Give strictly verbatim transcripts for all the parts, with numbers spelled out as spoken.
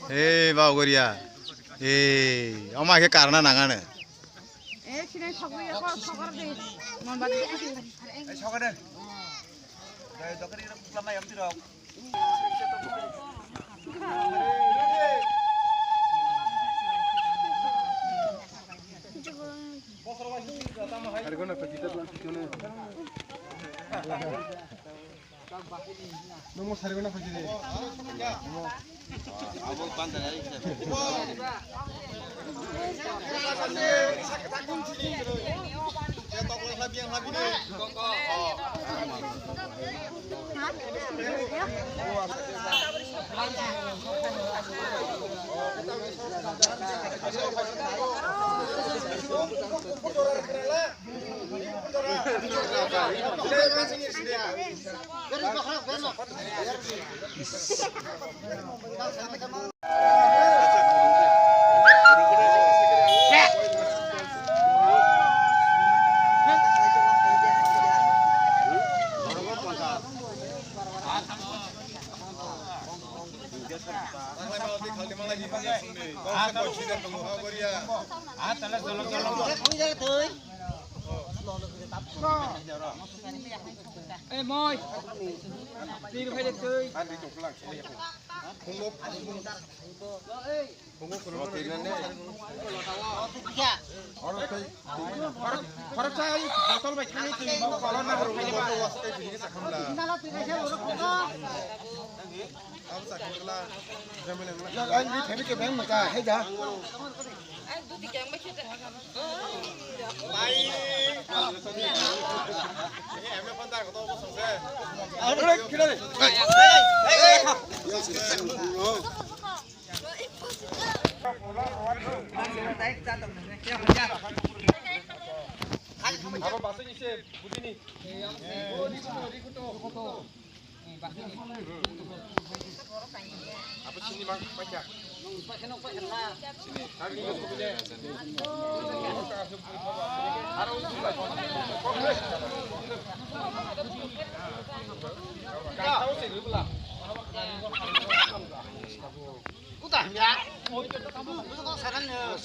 Hey, Baugoriya. Hey, oma khe karna nangano. Eh, sini sokri ya, kok sokor di. Mon bati. Eh, sokor de. Dai dokri ro pukla mai am tirok. Hari guna pagita plan sini. Namo sari guna pagita. Abo pandai. Eh, moi. Twi rw phai de twi. Khorok, khorok sa, botol bai thangwi twi, kolor na rw phai de ba. Ang ni thani ke bang mata, hei da. Abo basing ise bujini. Abo sini bang pacha. Sini. Kami ni sini. Aro sini. Kau sini pula. Udah ya. Itu kok saran ya.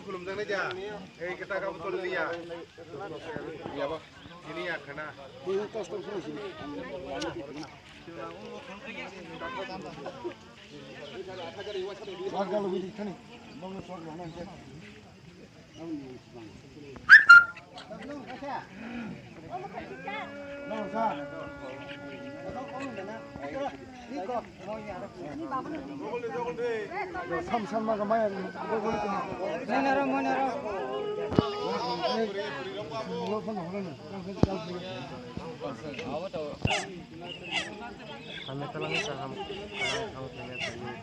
Khulumjaknai ja. Ei, kita kamu tolong dia. Iya, Bang. Ini ya, kena. Sam sam ma gamai. Monaro, monaro. Kami talang saham, talang thang thang thang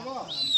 thang.